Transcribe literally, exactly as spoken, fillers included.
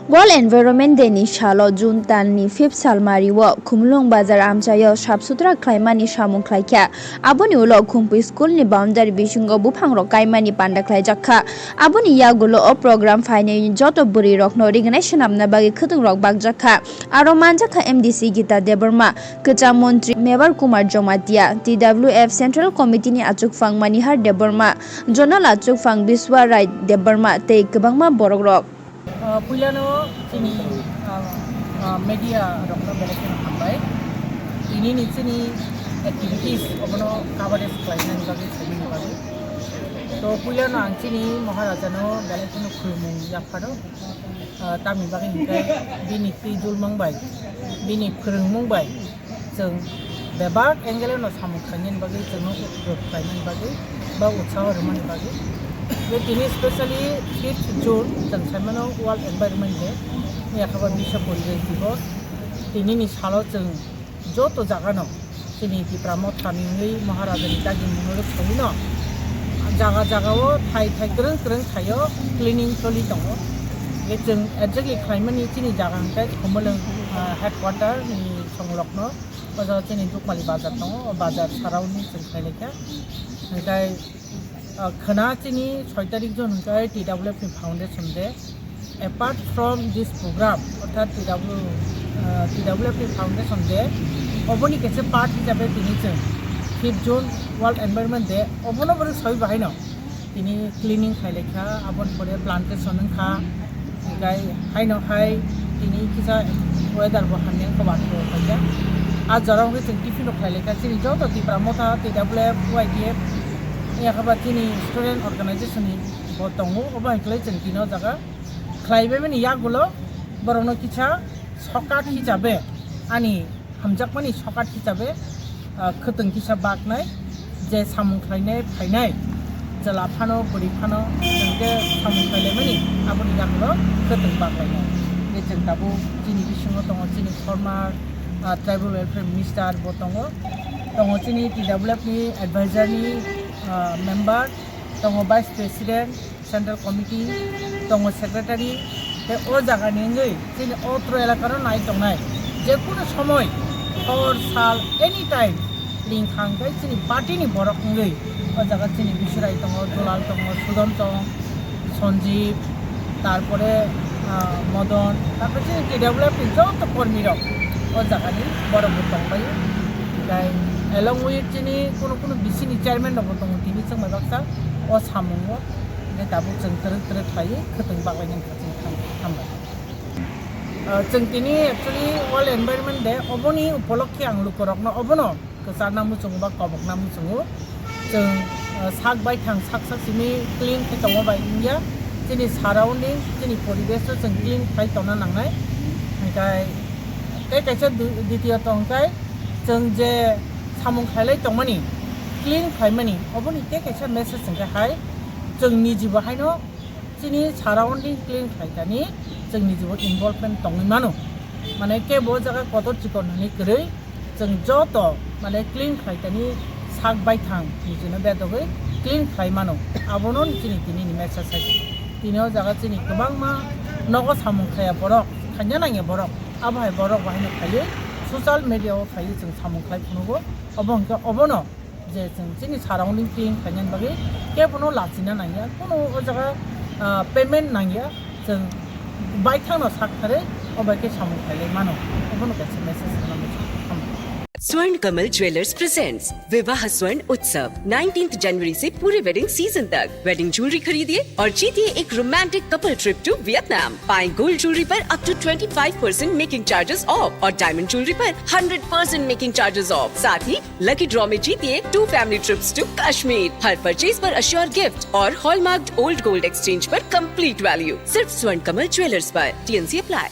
World Environment Day ni salo June tal ni fifth salmari o Khumulwng bazar amchai o sap sutra khlaimani samung khlaikha. Aboni ulo Khumpui school ni boundary bisingo buphang rok kaimani panda khlaijakha. Aboni yagulo o program phainai joto bwrwi rokno rignai swnamna bagwi khwtwng rok bakjakha. Aro manjakha M D C Gita Debbarma, kwcham montri Mebar Kumar Jomatia, T W F Central Committee ni achukphang Manihar Debbarma, Zonal achukphang Biswa Rai Debbarma tei kwbangma borok rok. Ah, puilano chini, ah, ah, media rokno belai kheno hambai. Tini ni chini activities obono coverage khlainani bagwi, saimani bagwi. To puilano ang chini Maharajano belai kheno khulumung yapharo. Ah, tamni bagwi hinkhe bini twijulmung bai, bini phwrwngmung bai chwng bebak angle-no samung khlainani bagwi, chwngno upload khlainani bagwi ba utsaho rwmani bagwi. Tei tini specially fifth June chwng saimano World Environment Day, yakha ba Biswa Poribesh Divos. Tinini salo chwng joto jagano chini Tipra Motha ni wngwi Maharajani dagi mungno rwksawi no jaga jaga o thai thai kwrwng kwrwng thaio cleaning choli tongo. Hwnkhe chwng exactly khlaimani chini jaga hwnkhe Khumulwng, ah, headquarter ni songlokno, o jaga chini Dukmali bazar tongo, o bazar surrounding chwng khlailaikha. Hwnkhe Ah, khwna chini soi tarik jwn hwnkhe T W F ni foundation day. Apart from this program, orthat T W, ah, T W F ni foundation day, oboni kaisa part hisabe tini chwng fifth June World Environment Day, obono borok soi bahaino tini cleaning khlailaikha, aboni pore plantation wngkha. Hwnkhe haino hai tini kisa weather bo hamya wngkha, watwi bo paikha. A jora wngkhe chwng tiffin rok khlai laikha. Chini joto Tipra Motha, T W F, Y D F, yakha ba chini student organization ni bo tongo. Obo hai khlai chwng tini o jaga khlai bai mani yagulo borokno kisa sokat hisabe ani hamjakmani sokat hisabe, ah, khwtwng kisa baknai, je samung khlainai phainai chwla phano bwrwi phano hwnkhe samung khlailaimani aboni yagulo khwtwng baklainai. Hwnkhe chwng tabuk chini bisingo tongo chini former, ah, tribal welfare minister bo tongo, tongo chini T W F ni advisor ni, ah, member, tongo vice president, Central Committee, tongo secretary, tei o jaga ni wngwi chini o tro elaka no nai tongnai. Je kunu somoi, hor, sal, any time, ling khang khe chini party ni borok wngwi o jaga chini Bisurai tongo, Dulal tongo, Sudom tongo, Sanjeev, tarpore, ah, Modon, tarpore chini T W F ni joto kormi rok o jaga ni borok bo tongbai. Tei along with chini kunu kunu B C ni chairman rok bo tongo, tini chwng bai baksa o samung o. Hingke tabuk chwng twrwk twrwk khlaiwi khwtwng baklainani kha chwng tham-, thambai. Ah, chwng tini actually World Environment Day, oboni upolokhe ang lukurokno obono kwcharna muchungo ba kobokna muchungo. Chwng, ah, sak baithang sak sak simi clean khe tongma bai wngya. Chini surrounding, chini poribesh o chwng clean khlai tongna nangnai. Hingkai tei kaisa du-, ditiyot hingkai chwng je samung khlailai tongmani, clean khlaimani, oboni tei kaisa message hingke hai chwng nijibo haino chini surrounding clean khlaikani chwng nijibo involvement tongwi mano. Mane kebo o jaga kotor chikon hwnwi kwrwi chwng joto mane clean khlaikani sak baithang nijino bedogwi clean khlai mano. Abono chini tinini message hai. Tini o jaga chini kwbangma nogo samung khaya borok, khaina nangya borok. Abo hai borok bo haino phaiwi social media o phaiwi chwng samung khlai phunugo. Obo hwnkhe obono je chwng chini surrounding clean khlainani bagwi kebono lachina nangya, kono o jaga, ah, payment nangya, chwng baithangno sak kharwi o bai khe samung khlailai mano. Obono kaisa message rwna muchung. Hambai. Swarnakamal jewellers presents विवाह स्वर्ण उत्सव nineteenth जनवरी से पूरे wedding season तक। Wedding jewellery खरीदिए और जीतिए एक romantic couple trip to Vietnam. पाएं गोल्ड ज्वेलरी पर up to twenty five percent making charges off और डायमंड ज्वेलरी पर hundred percent making charges off. साथ ही लकी ड्रॉ में जीतिए two family trips to Kashmir. हर परचेज पर अश्योर गिफ्ट और हॉलमार्क्ड ओल्ड गोल्ड एक्सचेंज पर कंप्लीट वैल्यू। सिर्फ स्वर्ण कमल ज्वेलर्स पर। TNC apply.